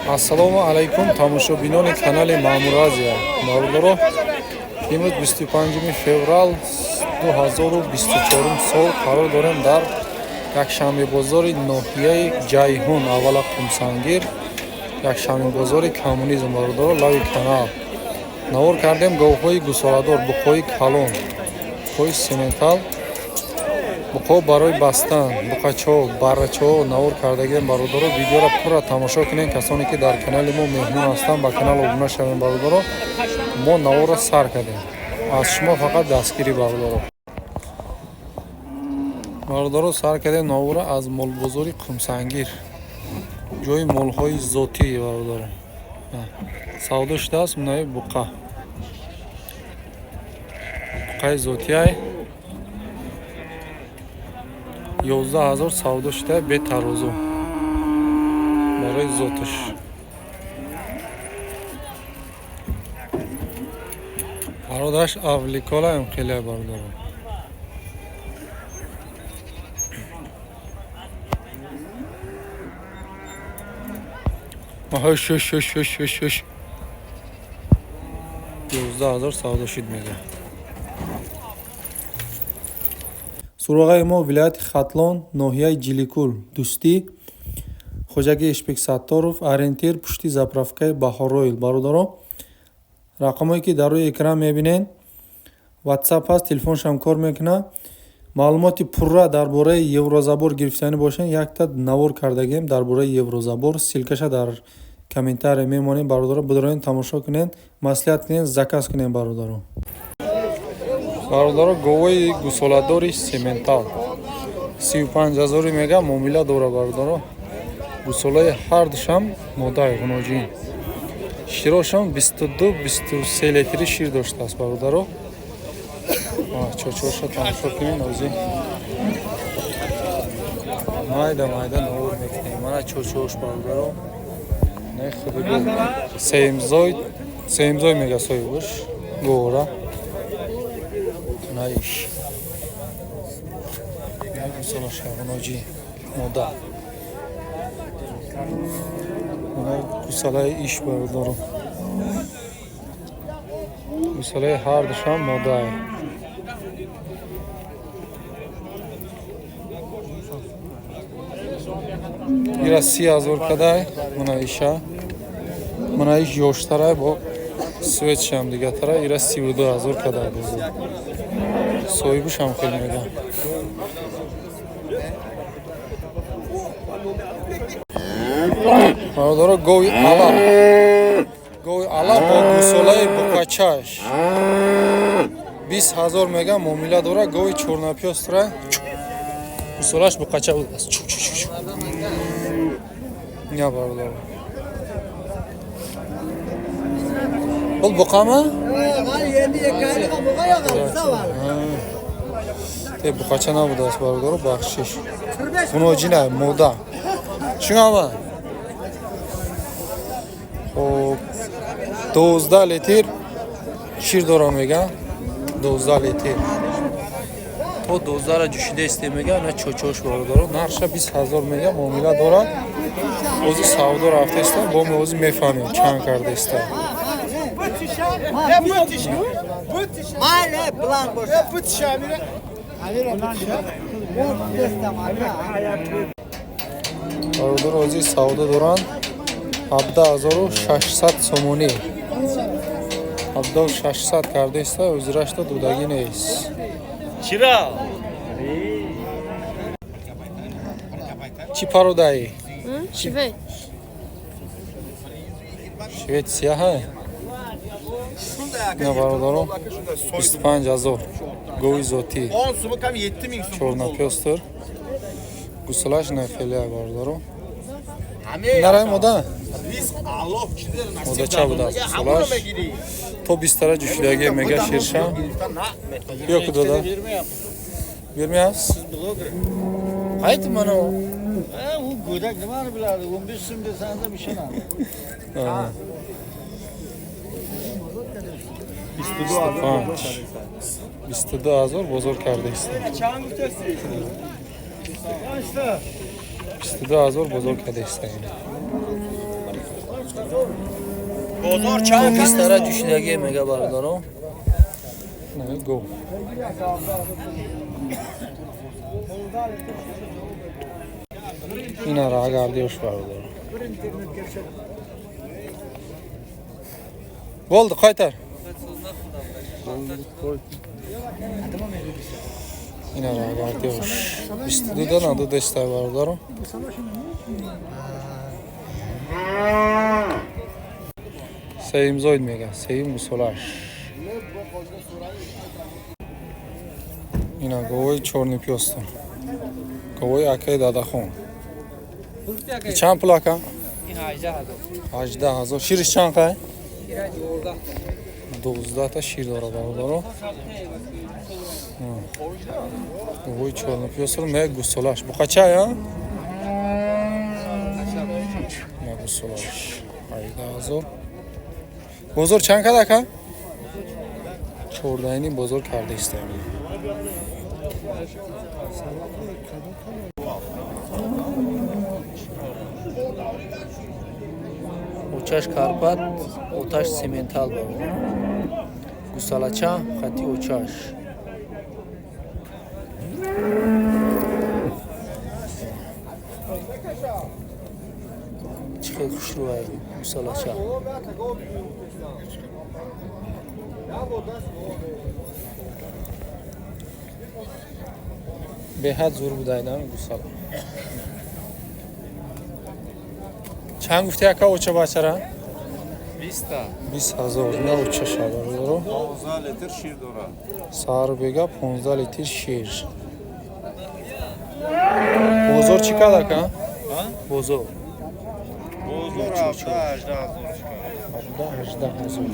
Ассалому алайкум, тамошобинони канали Маъмур Азия. Бародаро, имрӯз 25 феврал 2024 сол қарор дорем дар якшанбебозори ноҳияи Ҷайҳун, аввала Қумсангир, якшанбебозори Коммунизм, бародаро, лави канал. Навор кардем говҳои гусоладор, буқҳои калон, буқҳои сементал, буқҳо барои бастан, буқачаҳо, баррачаҳо навор кардагием, бародаро. Видеоро пурра тамошо кунед. Касоне ки дар канали мо меҳмон ҳастанд, ба канал обуна шавед, бародаро. Мо наворро сар кардем, аз шумо фақат дастгирӣ, бародаро. Бародаро, сар кардем наворро аз молбозори Қумсангир, ҷои молҳои зотӣ, бародаро. Савдо шудааст мунаи буқа, буқаи зотиай, 11 000 савдо шуда, бетарозу, барои зоташ. Бародараш авликолаем хеле, бародаро. Ҳш ҳш ҳш ҳш ҳш ҳш, 11 000 савдо шуд, мега. Суроғаи мо вилояти Хатлон, ноҳияи Ҷиликул, Дӯстӣ, хоҷаги Ишбек Сатторов, ориентир пушти заправкаи Баҳоройл. Бародаро, рақамое ки дар рӯи экран мебинед, ватсап ҳаст, телефоншам кор мекунад. Маълумоти пурра дар бораи еврозабор гирифтанӣ бошед, якта навор кардагем дар бораи еврозабор, ссылкаша дар комментария мемонем, бародаро, бидороен, тамошо кунед, маслиҳат кунед, заказ кунед, бародаро. Бародаро, говои гусоладори сементал 35 000 мега, муомила дора, бародаро. Гусолаи ҳардушам модаи ғуноҷин, широшам 22-23 литри шир доштааст, бародаро. Чочоша тамошо кунед. Ози майда майда навор мекунем. Мана чочош, бародаро. Не худи сеюмзой, сеюмзой мега соҳибаш гора. Наиш гусолаша ғуноҷи мода, гусалаи иш, бародаро, гусалаи ҳардушам модае. Ира 30 000 кадай. Мана иша, мана иш ёштарай, бо светшам дигатара. Ира 32 000 кадай бозор, соҳибушам хеле мегам. Бародаро, гови ала, гови ала бо гусолаи буқачаш 20 000 мегам, муомила дора. Гови чорнапёстра, гусолаш буқача будааст. Не, бародаро, бул буқама те буқача набудааст, бародаро, бахшиш. Ғуноҷина, мода чунама. Хоб, 12 литр шир дорам, мега, 12 литр, то 12-ра ҷӯшида истем, мега. На чочош, бародаро, нархша 20 000 мега, муомила дорад. Ози савдо рафта иста, бо мо ози мефаҳмем чанд карда иста. Майле план боша. Бародаро, ози савдо доранд 17 600 сомонӣ, 17 600 карда иста, озирашта додагӣ нест. Чира? Чӣ пародаи? Швед. Швед сияҳа. На, бародаро, 25 000, гови зотӣ. 10 суmu kam 7000 сум. Чорнапёстр, гусалаш нахелия, бародаро. Нарай мода. Ризқ Аллоҳ чизе насиб Модача будааст гусалаш. То бистара ҷӯшидагӣ, мега, ширша. Ё ку дода бермеяст. Қайт мана. U go'dak nimani biladi? 15 so'm desangiz ham ishonadi. 25, 22 000 бозор кардаист, 22 000 бозор кардаист. Бозор чанд Бистара ҷӯшидагие мега бародаро. Гов. Ина рагардиош бародаро. Болду, қайтар. Ина рагардиош. 22 да надодестай бародаро. Сеюм зоид мега, сеюм гусолаш. Ина говои чорни пёстон. Говои акаи Дадахон. Чанд пул ака? 18 000. Шириш чанд қай? 12 та шир дорад бародаро. Говои чорни пёстон мега гусолаш. Буқача я? Мега гусолаш. 18 000. Бозор чанд кад ака? 14.5 бозор карда истем. Очаш Карпат, оташ сементал бародаро. Гусалача хати очаш. Чӣ хел хушрӯай гусалача. Беҳад зур будай на гусала. Чанд гуфти ака оча бачара? 20 000. На оча шабаро. 15 литр шир дорад. Сар бега 15 литр шир. Бозор чӣ кад ака? Бозор. Бозор 17 18 ҳазор. 18 000.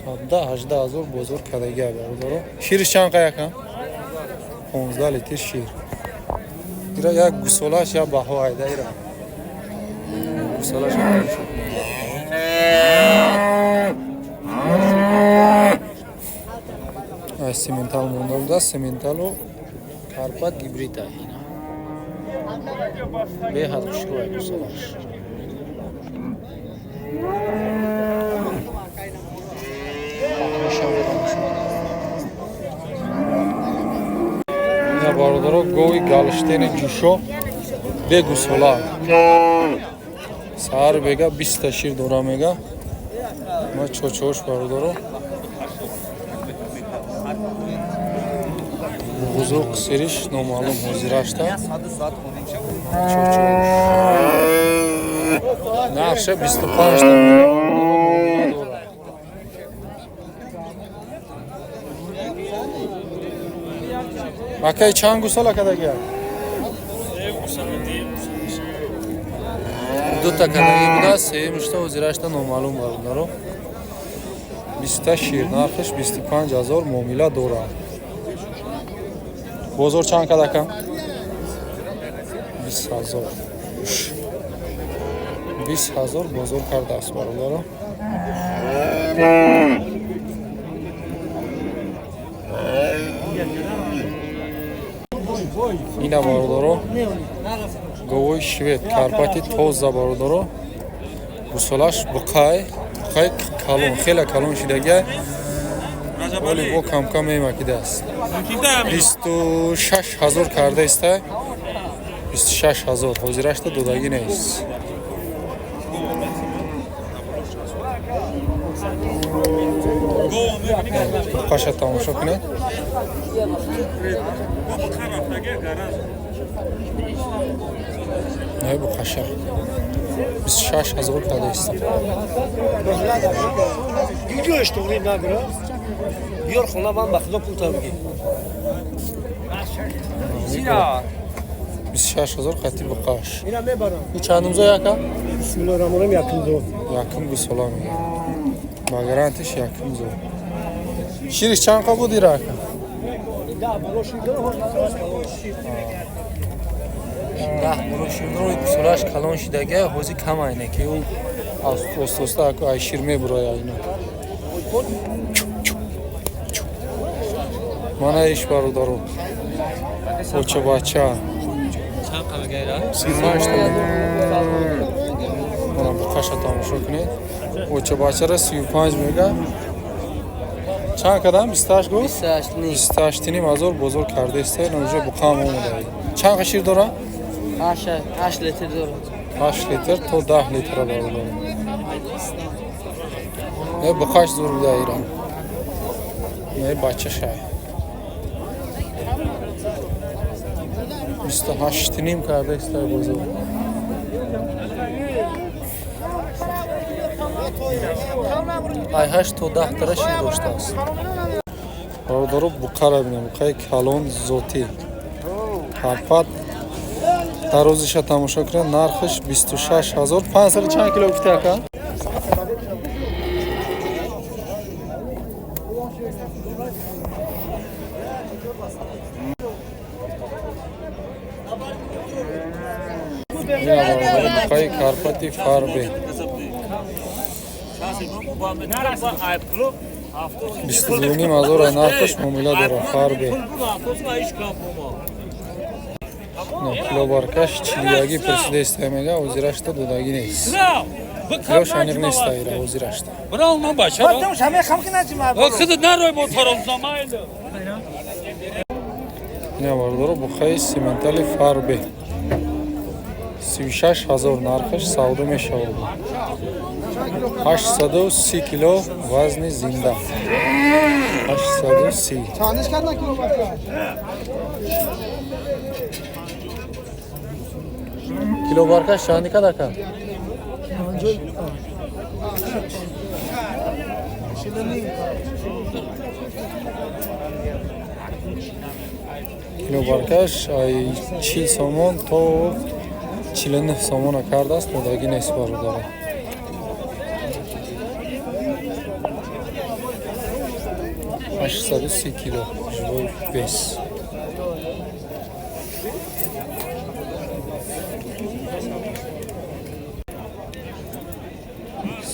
17 18 000 бозор кадагия бародаро. Шириш чанд қай ака? 15 литр шир. Ира як гусолаш я баҳо айда ира. Гусолаш ай сементал монда буда, сементалу Карпат гибрида ина. Беҳад хушрӯай гусолаш. Ина бародаро гови галштени ҷӯшо бегусола. Саҳар бега 20 та шир дора мега. Ма чочош бародаро. Буғузу қисириш номаълум ҳозирашта. Чочош. Нарша 25 та мега дора. Акай чанд гусола кадагия? Дута кадаги буда, сеюмишта ҳозирашта номаълум бародаро. 20 та шир, нархиш 25 000 муомила дорад. Бозор чанд кад ака? 20 000. 20 000 бозор кардааст бародаро. Ина бародаро говои швед Карпати тоза бародаро. Гусолаш буқай, буқай калон, хеле калон шидагия. Вале бо камкам мемакидааст. 26 000 кардаиста. 26 000 ҳозирашта додагӣ нест. Буқаша тамошо кунед. Не буқаша. 26 000 кардаиста. Видеош туғри нагира. Биёр хона ман ба худо пул та бигир. 26 000 қати буқаш. Ина мебарам. И чандум зой ака? Бисмиллоҳир роҳманир роҳим якум зо. Якум гусола мега. Ба гарантиш якум зо. Шириш чанд қа буд ира ака? Да, боло шир дора, ҳош 10 боло шир дора, гусолаш калон шидагия, ҳозир кам айне ки ӯ Оста-оста аку ай шир мебуроя ино. Мана иш бародаро. Оча бача. Чанд қа мега ира? 35 та мега. Мана буқаша тамошо кунед. Очабачара 35 мега. Чанд кадам? 28 гуфт? 28 ҳазор бозор кардааст. Инҷо буқам омада. Чанд шир дора? 8 литр дора. 8 литр то 10 литр бародар. Не буқаш зур буда Иран. Не бача шай. 28 кардааст бозор. Ай 8 то 10 тара шир доштааст. Бародаро буқара бинем, буқаи калон зотӣ. Карпат дарозиша тамошо кунед, нархаш 26500. Чанд кило гуфти ака? Буқаи Карпати фарбе. 22 ҳазор нархаш муомила дора фарбе. Килобаркаш 41 пурсидаиста мега, ҳозирашта додагӣ нест. Килош аниқ нест ира ҳозирашта. Ина бародаро буқаи симентали фарбе. 36 ҳазор нархаш савдо мешавад. 830 кило вазни зинда. 830. Кило баркаш чанд кад ака? Кило баркаш ай 40 сомон то 49 сомона кардааст, додагӣ нест бародаро. 830 кило живой вес.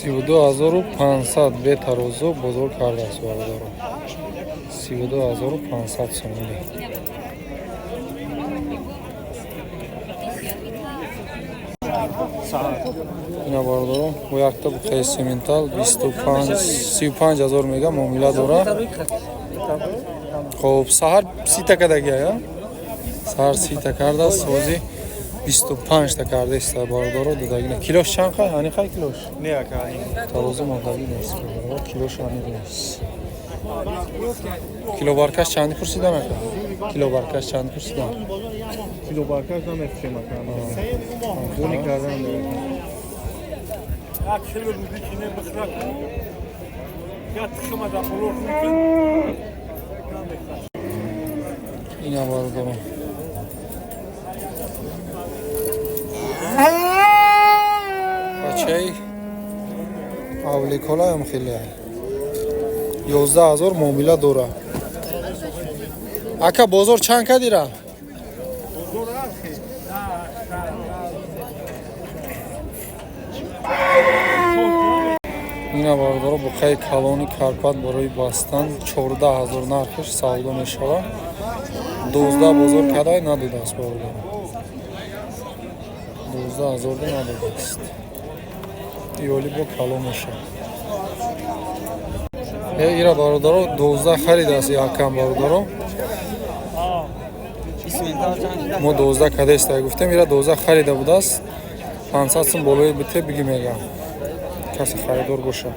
32500 бетарозу бозор кардааст бародаро. 32500 сомонӣ. Ина бародаро, бо якта буқаи сементал 35 ҳазор мега муомила дора. Хоб, саҳар 30 та кардагия, саҳар 30 та кардааст, ҳозир 25 та кардааст бародаро, додагӣ не. Килош чанд қай? Ани қай килош? Не ака, ани. Тарозу мондагӣ нест, килош аниқ нест. Килобаркаш чанд пурсидан ака? Килобаркаш чанд пурсидан? Килобаркаш намефурӯшем ака. Бони кардан дорад. Ина бародаро. Бачаи авликолаам хеле 11 ҳазор муомила дора. Ака бозор чанд кадира? Ина бародаро буқаи калони Карпат барои бастан 14 ҳазор нархаш савдо мешавад. 12 бозор кадай надодааст бародаро. 12 ҳазор надодааст. Иёли бо калон мешавад. Ира бародаро 12 харидааст якам бародаро. Мо 12 кадаиста гуфтем, ира 12 харида будааст. 500 сум болои бите биги мегам. Касе харидор боша.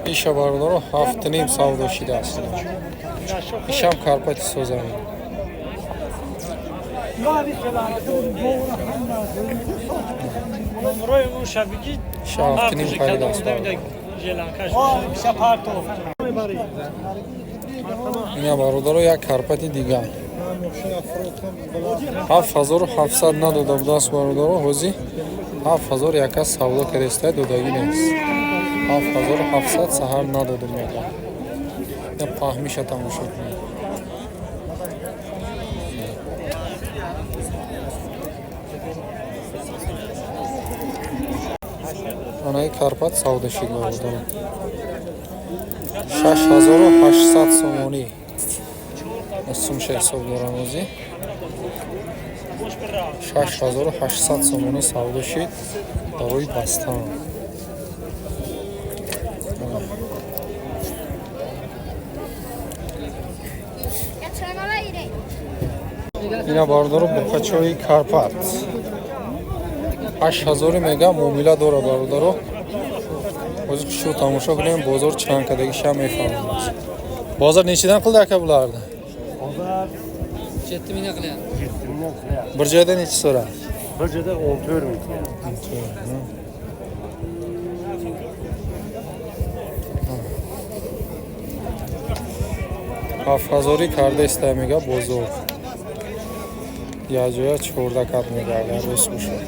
Иша бародаро 7.5 савдо шидааст. Ишам Карпати созам. Иша 7.5 харидааст. Ина бародаро як Карпати дигар. 7700 надода будааст бародаро, ҳозир 7000 яка савдо кардааст, додагӣ нест. 7700 саҳар надода мегам. Ина паҳмиша тамошо кунед. Анаи Карпат савдо шид бародаро. 6800 сомонӣ. Сумша ҳисоб дорам ҳозир. 6800 сомонӣ савдо шид барои бастан. Ина бародаро, буқачои Карпат 8000 мега муомила дора, бародаро. Ҳозир шу тамошо кунем, бозор чанд кадагиша мефаҳмем. Бозор nechidan qildi, aka, bularni? Bozor 7 mingdan qilyapti. 7 mingdan qilyapti. Bir joyda nechi so'radi? Bir joyda 14 ming. 7000-и кардаиста, мега бозор. Якҷоя 14 кат мега, агар рост бошад.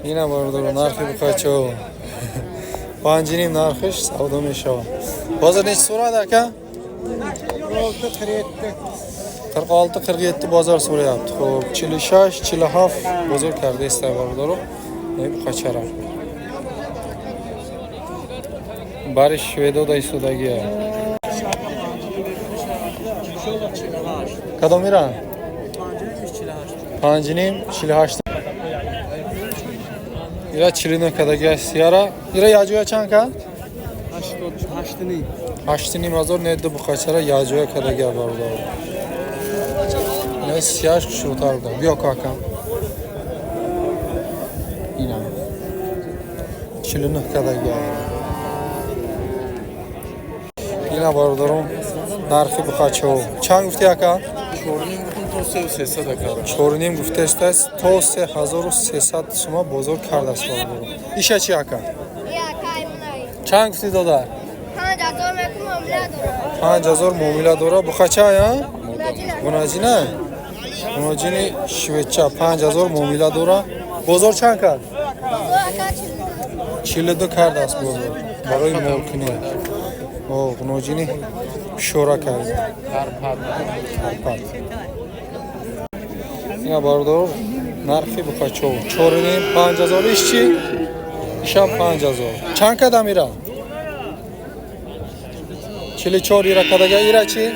Ина, бародаро, нархи буқачо 5,5 нархиш савдо мешавад. Бозор nechi so'radi, aka? 46, 47 bozor so'rayapti. Xo'p, 46, 47 bozor кардаиста, бародаро. Буқачара бари шведода истодагия. Кадом ира? 5,5, 48. Ира 49 кадагия сияра. Ира якҷоя чанд кад? 8,5 ҳазор неду буқачара якҷоя кадагия, бародаро. Ина сияш хушрӯтар буда. Биё, кака. Ина 49 кадагия. Ина, бародарон, нархи буқачаҳо. Чанд гуфти, ака? 4,5 гуфтааст, то 3300 сума бозор кардааст, бародарон. Иша чи, ака? Чанд гуфти, додар? 5000 муомила дора. Буқача я? Гунаҷина? Гунаҷини шведча 5000 муомила дора. Бозор чанд кард? 42 кардааст бозор. Барои молкунӣ. О, гуноҷини шора кард. Карпат. Ина, бародаро, нархи буқачо 4,5, 5000. Иш чи? Ишам 5000. Чанд кадам ира? 44 ира кадага. Ира чи?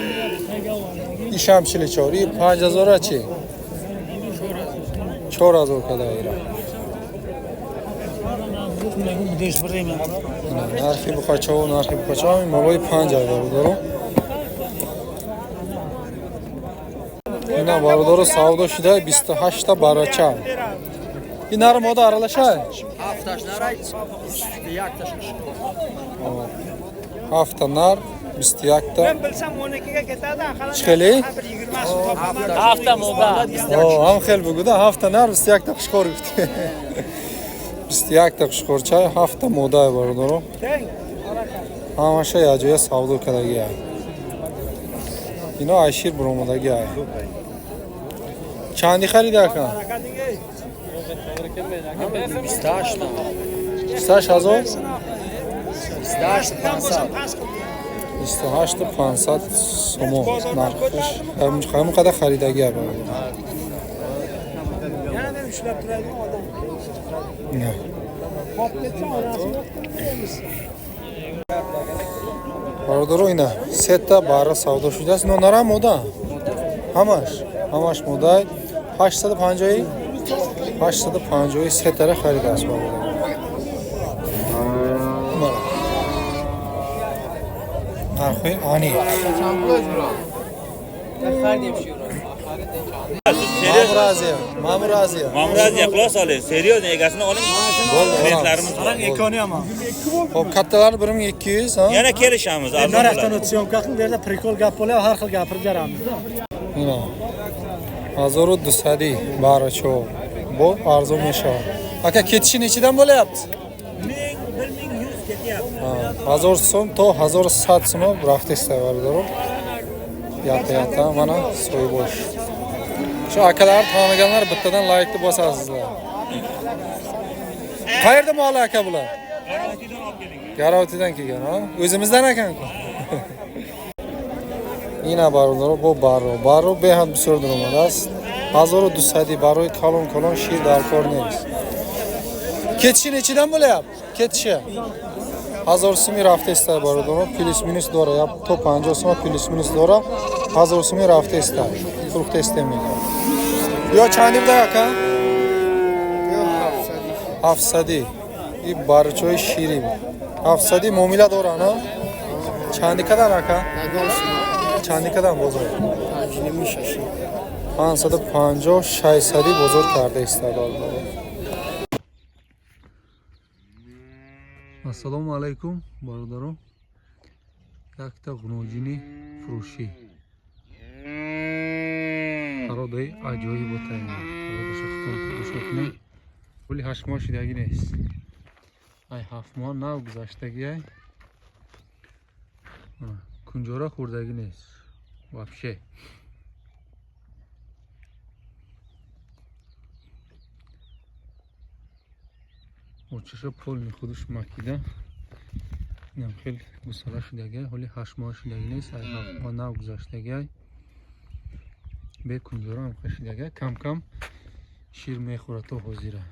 Ишам 44. И 5000 чи? 4000 када ира. Нархи буқачаҳо, нархи буқачаҳо ҳамин молои 5000, бародаро. Ина, бародаро, савдо шуда 28-та барача. Ин нар мода аралаша? Ҳафта нар, 21-та. Чӣ хеле? Ҳафта мода. Ҳам хел бугуда, ҳафта нар, 21-та қушқор гуфти. 21-та қушқорча, ҳафта мода, бародаро. Ҳамаша якҷоя савдо кардагия. Ино айшир буромадагия. Чанди харида, ака? 28. 28 ҳазор? 28 500. 28 500 сомон нархиш. Ҳамон қадар харидагия, бародар. Yana bir ushlab turadigan odam. Не. Qolib ketsa onasi yo'q. Бародаро, ина сета барра савдо шудааст. Но нара мода? Ҳамаш. Ҳамаш модай. 850, 850 сетара харидааст, бародаро. Мара. Нархи ани. Ma'mur Aziya, Ma'mur Aziya. Ma'mur Aziya xulosa oling, серьезно egasini oling. Bo'ldi, Klientlarimiz bor. Xo'p, kattalari 1200, ha? Yana kelishamiz. Arzon Narxdan bo'ladi. съёмка qilib, bu yerda прикол gap bo'lyapti, har xil gapirib beramiz-da. Ина. 1200 барачо. Бо арзон мешавад. Ака, кetishi nechidan bo'lyapti? 1100 ketyapti. 1000 сом то 1100 сом рафтеста, бародаро. Yatta yatta mana so'ybosh. Shu akalar taniganlar bittadan laykni bosasizlar. Qayerda moli, aka, bular? Garovtidan kelgan, ha? O'zimizdan ekan-ku. Ина, бародаро, бо барро. Барро беҳад бисёр даромадааст. 1200 барои калон калон шир дар кор нест. Ketishi nechidan bo'lyapti? Ketishi. 1000 суми рафтеста бародаро, плюс минус дора, я то 50 сума плюс минус дора, 1000 суми рафтеста, фурӯхтесте мегӯям. Ё чанди буда ака? 700. И барчои шири. 700 муомила дора, на? Чанди кадан ака? Чанди кадан бозор? 550 600 бозор карда иста бародаро. Ассалому алайкум бародаро. Якта ғуноҷини фурӯшӣ. Пародаи аҷоибо таёр. Пародаша хутон тамошо кунед. Пули 8 моҳ шидагӣ нест. Ай 7 моҳ нав гузаштагӣ ай. Кунҷора хӯрдагӣ нест. Вообще. Очаша полни худаш макида. Инам хел гусала шудагӣ, ҳоли 8 моҳ шудагӣ нест, ай 7 моҳ нав гузаштагӣ. Бе кунҷора ҳам шудагӣ, кам-кам шир мехӯрад то ҳозира.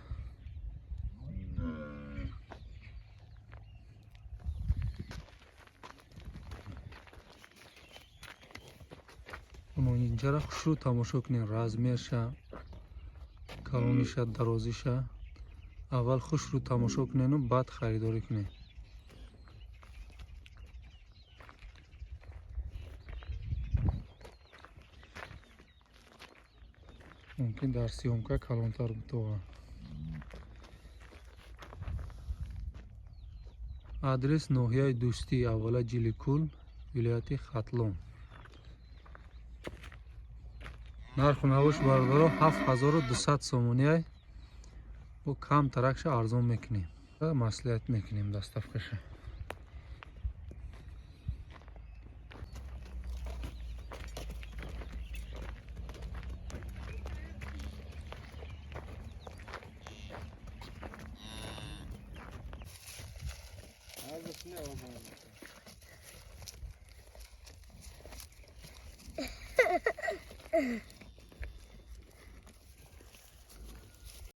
Инҷара хушрӯ тамошо кунед, размерша, калониша, дарозиша. Аввал хушрӯ тамошо кунену баъд харидорӣ кунед. Мумкин дар съёмка калонтар бутова. Адрес ноҳияи Дӯстӣ, аввала Ҷиликул, вилояти Хатлон. Нарху навош бародаро 7200 сомонӣ ай. Бо кам таракша арзон мекунем. Маслиҳат мекунем доставкаша.